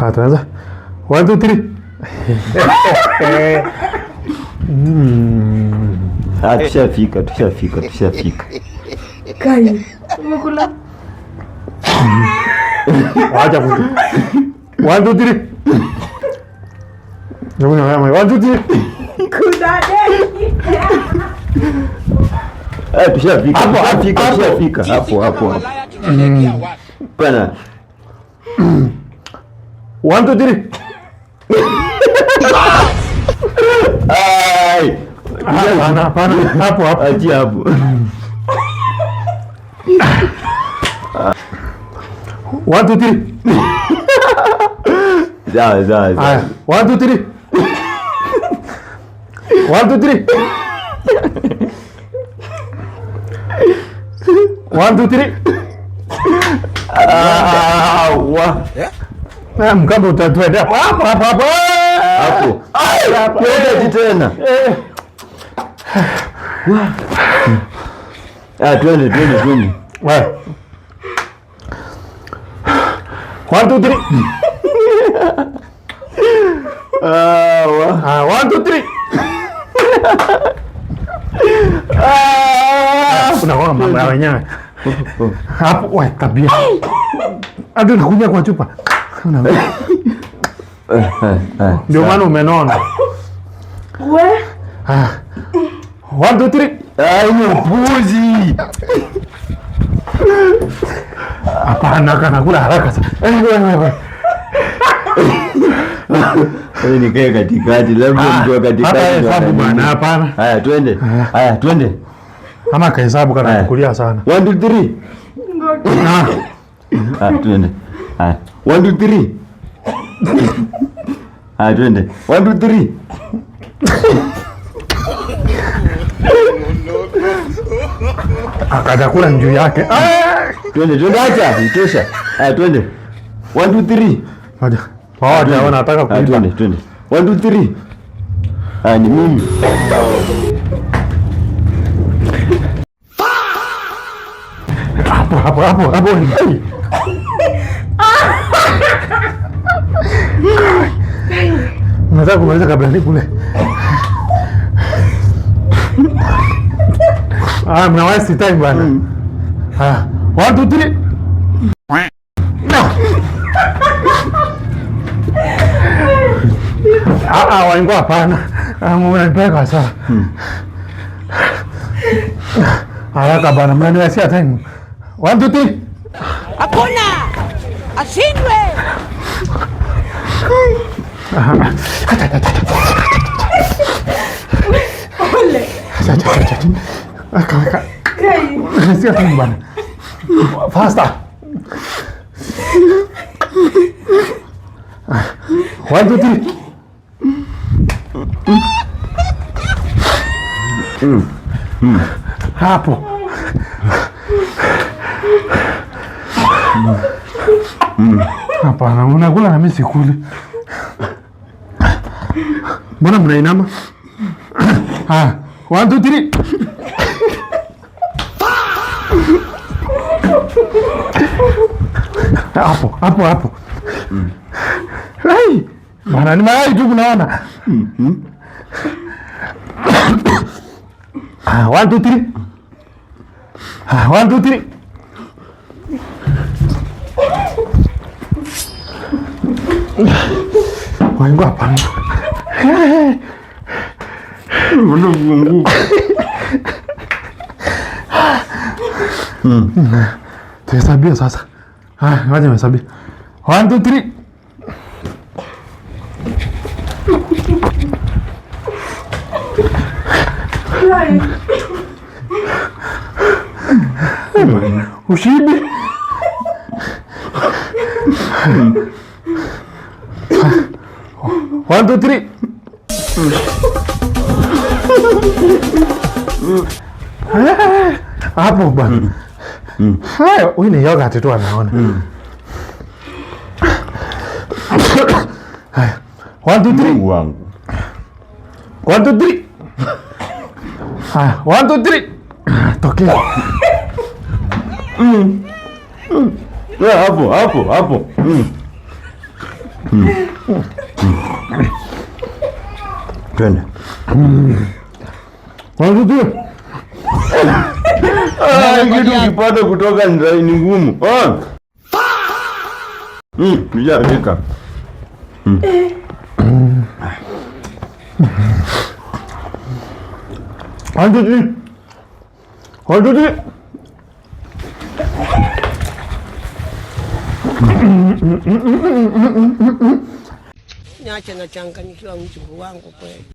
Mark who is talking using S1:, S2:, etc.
S1: Ah, tuanza. 1 2 3.
S2: Ah, tushafika, tushafika, tushafika.
S3: Kai. Umekula?
S1: Wacha kutu. 1 2 3. 1 2 3.
S3: Kuna deki.
S2: Ah, tushafika,
S1: Hapo,
S2: tushafika,
S1: hapo.
S2: Tushafika. Hapo, hapo, hapo. Bana.
S1: 1 2 3.
S2: Ai.
S1: Hapana, hapana. Hapo hapo.
S2: Achia hapo.
S1: 1 2 3.
S2: Sawa, sawa, sawa.
S1: Haya, 1 2 3. 1 2 3. 1 2 3.
S2: Ah, wa.
S1: Ah, mkamba utatuendea hapo hapo hapo hapo.
S2: Hapo.
S1: Hapo.
S2: Twende tena.
S1: Eh.
S2: Ah, twende, twende, twende.
S1: Haya. 1 2 3.
S2: Ah, wa.
S1: Ah, 1 2 3.
S2: Ah.
S1: Unaona mambo ya wenyewe. Hapo wewe tabia. Hadi unakuja kwa chupa. Ndio maana umenona.
S3: We.
S1: Ah. 1 2 3.
S2: Ah, ni upuzi.
S1: Hapana, kanakula haraka sana. Eh, wewe wewe.
S2: Wewe nikae katikati, labda mtu wa katikati
S1: Hata
S2: ndo
S1: hesabu
S2: ananini.
S1: bwana, hapana.
S2: Haya, twende. Haya, twende.
S1: Ama kahesabu kanachukulia sana.
S2: 1 2 3.
S3: Ngoja.
S1: Ah.
S2: Haya, twende. Haya. 1 2 3. Haya, twende. 1 2 3.
S1: Akatakula njuu yake. Ah!
S2: Twende, twende, acha. Itosha. Haya, twende. 1 2 3.
S1: Ngoja. Wacha wanataka
S2: Haya,
S1: kuiba.
S2: twende, twende. 1 2 3. Haya, ni mimi.
S1: Hapo hapo hapo hapo. Hey. Nataka kumaliza kabla nikule. Ah, mna waste time bwana. Ah, 1 2 3. No. Ah, ah, waingo hapana. Ah, mnanipeleka sawa. Haraka bana, mnaniwasia time. 1 2 3.
S4: Hakuna ashindwe.
S3: Pole.
S1: Acha, acha, acha, acha. Weka, weka.
S3: Kai.
S1: Sio time bana. Faster. 1 2 3. Hapo. Hapana, unakula na mimi sikuli. Mbona mnainama? Ah, 1 2 3. Hapo, hapo, hapo. Hey, bana ni mayai tu mnaona. Ah, 1 2 3. Ah, 1 2 3. Waingo hapana.
S2: Mbona
S1: Tuhesabie sasa. Haya, ngoja nihesabie. 1 2 3.
S3: Kai.
S1: Ushibi. 1 2 3. Hapo bwana. Haya, huyu ni yogurt tu anaona. Haya. 1 2 3.
S2: Mungu wangu.
S1: 1 2 3. Haya, 1 2 3. Tokea.
S2: Hapo, hapo, hapo. Twende.
S1: 1 2 3.
S2: Ah, kitu ukipata kutoka ni ngumu. Ah. Nishafika.
S1: 1 2 3. 1 2 3.
S4: Niache nachanganyikiwa mjukuu wangu kweli.